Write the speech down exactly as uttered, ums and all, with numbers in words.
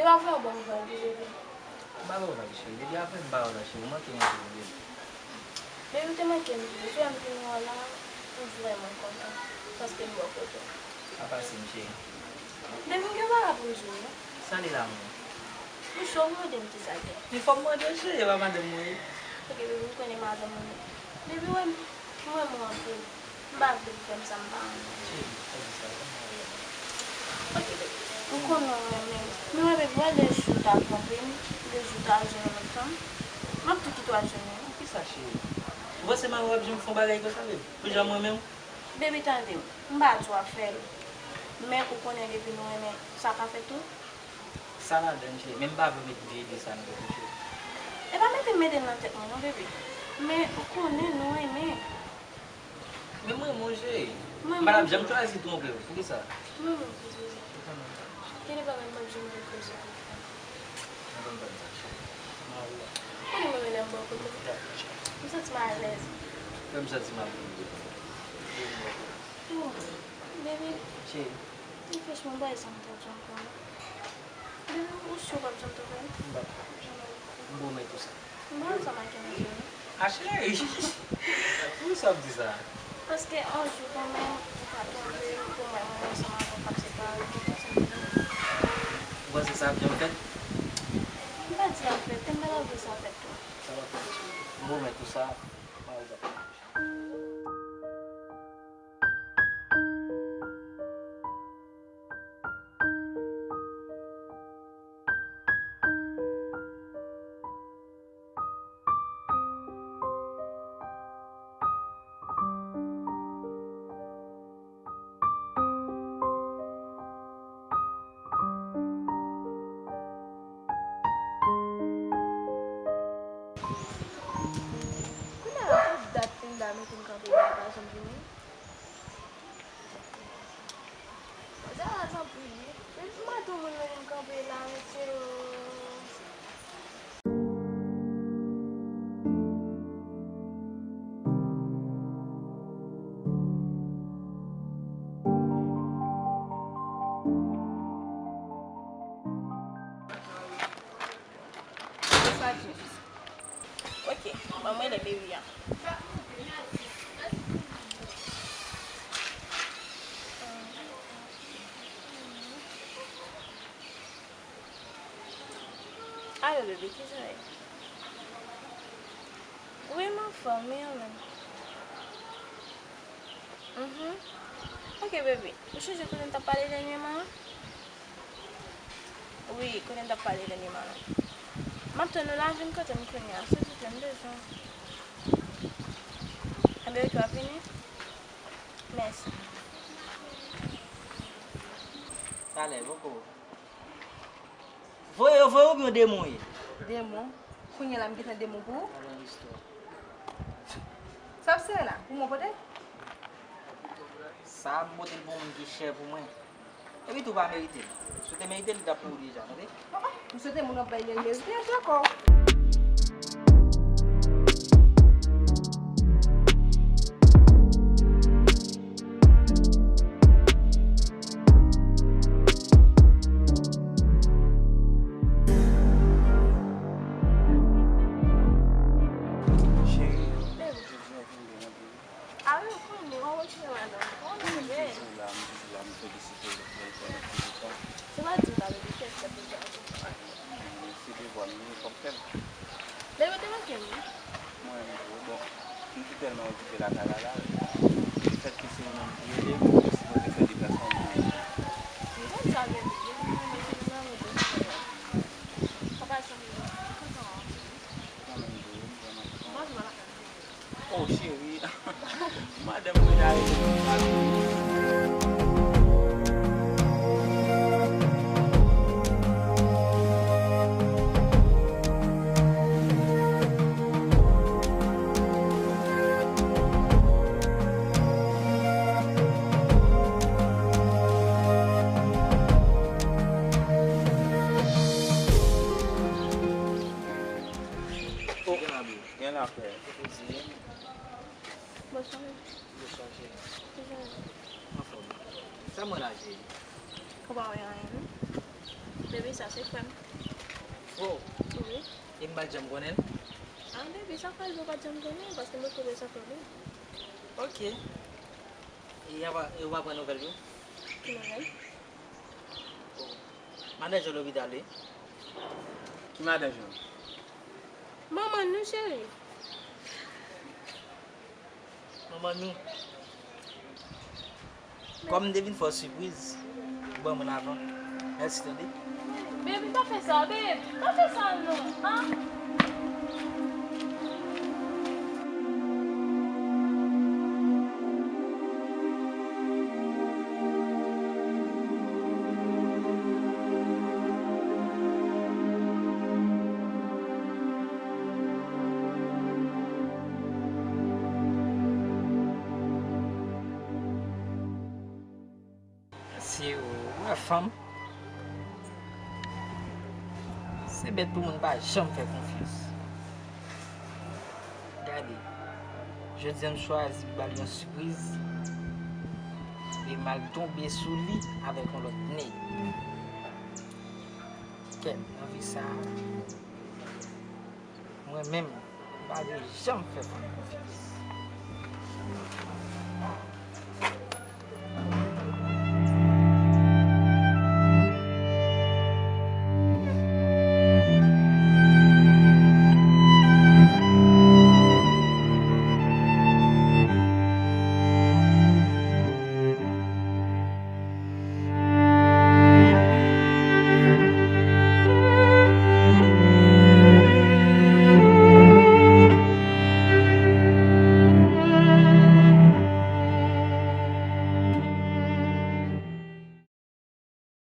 Pa vle w ban m vag, bebe. M pa ba w vag, cheri. Depi apre m pa wè w la, cheri, ou manke m anpil, bebe. Bebe, ou te manke m tou. Jodi a m vin wè w la, m vrèman kontan. Paske m bò kote w. Pa pase m, cheri. Bebe, m gen bagay pou m di w, wi. Sa li la menm? Ou cho pou mande m kisa l ye? Men fò m mande w, cheri, e pa mande m, wi. Ok, bebe, m konnen madanm ou ye. Bebe, wè m, m renmen w anpil. M pa vle pou fè m sa m pa renmen. Cheri, pa di sa, pa mande. Ok, bebe. Ou konnen w renmen m. Men wè, bebe, wè lejou w t al twonpe m, lejou w t al jwenn yon lòt fanm, m ap tou kite w al jwenn li. Kisa, cheri? Ou panse mari w ap janm fè yon bagay konsa, bebe? Pou janm renmen w? Bebe, tande m. M pa di w ap fè l. Men ou konnen depi nou renmen, sa ka fèt tou. Sa ladann, cheri? Men m pa vle w met vye ide sa nan tèt ou, cheri. E pa mete m mete l nan tèt mwen, non, bebe. Men ou konnen nou renmen. Men mwen, monchè, m pa t ap janm chwazi twonpe w. Poukisa? Mwen menm tou, bebe. Gen de bagay m p ap janm regrete pou fè. Mwen konn sa, cheri. Mari w. Ou konnen mwen renmen lè m bò kote w. M santi m alèz. Fè m santi m ap vin byen. Oh, bebe. Cheri. Franchman, m pa janm twonpe w ankò, non. Bebe, ou si w p ap janm twonpe m? M p ap twonpe w, cheri. M pwomèt ou sa. M pa wè sa make nan je w, non. A, cheri! Poukisa w ap di sa? Paske yon jou kanmenm, ou ka twonpe m, pou mwen, mwen ansanm avè w k ap separe nou, ou panse m te twonpe w? Ou panse sa ap janm fèt? M pa di l ap fèt, e m pa ta vle sa fèt tou. Sa p ap fèt, cheri. M pwomèt ou sa, mari w p ap twonpe w, cheri. Kounye a, pou dat Linda mete m kanpe la, li pa janm vini. Sa raz anpil, wi. Depi maten moun nan vin kanpe la, mesye o. Sa di. Ok, ban m rele Mary an. Alo, bebe, kijan w ye? Wi, m anfòm, e ou menm? Mhm. Ok, bebe. Ou sonje kote n t ap pale dènyèman an? Wi, kote n t ap pale dènyèman an. M ap tann ou la, vin kote m kounye a, silvouplè, m bezwen w. Enben, ok, w ap vini? Mèsi. Talè, poko. Voye yo voye w oubyen w demon ye? Demon? Kounye a la m gentan demon pou ou? Gade yon istwa. Sa w ap sere la? Pou mwen pote? Sa m pote l pou moun ki chè pou mwen. Epi tou w pa merite l. Si w te merite l, li t ap pou ou deja, tande? Oh, oh, m swete moun w ap bay li an merite an ankò. Cheri, jodi a vin bèl anpil. A wi, ou konnen, ou retire madanm. Ou konnen. M toujou la, m toujou la, m felisite w, bèl kòlèg toujou fò. Se pa di w la, bebe, kèt, kèt, bebe. Se devwa m ye, fò m fè l. Bebe, ou te manke m, wi. Mwen menm tou, bon, m te tèlman okipe lakay la, la, lefètke se ou menm ki rele m, ou te sipoze fè deplasman pou mwen. M konn sa, bebe, depi m renmen fini nan wout, ou konn. Papa, sa m ye, m kontan anpil. Mwen menm tou, m vrèman kontan. M pa jwe lakay, bebe. Oh, cheri. Madanm mwen ta rele m. Oh, gen la, bro. Gen la, frè. Bonswa. Bonswa, cheri. Kijan w ye? Anfòm. Sa mwen la, cheri? Ou pa wè anyen, non? Baby, sa se frè m. Oh, Wi. E m pa t janm konnen l? Ah, baby, sa fè l ou pa t janm konnen, paske mwen twouve sa fè li. Ok. E apa, e ou pa pran nouvèl yo? Ki nouvèl? Madan Jean lopital, wi. Ki madan Jean? Manman nou, cheri. Manman nou. Kòm m te vin fè w sipriz, ou ban mwen lavan. Mèsi, tande. Baby, pa fè sa, babe. Pa fè sa, non. An? Si ou wè fanm, se bèt pou moun pa janm fè konfyans. Gade, jodi a m chwazi ba l yon sipriz, e m al tonbe sou li avèk yon lòt nèg. Kèt, nan vi sa a, mwen menm, m pa vle janm fè fanm konfyans.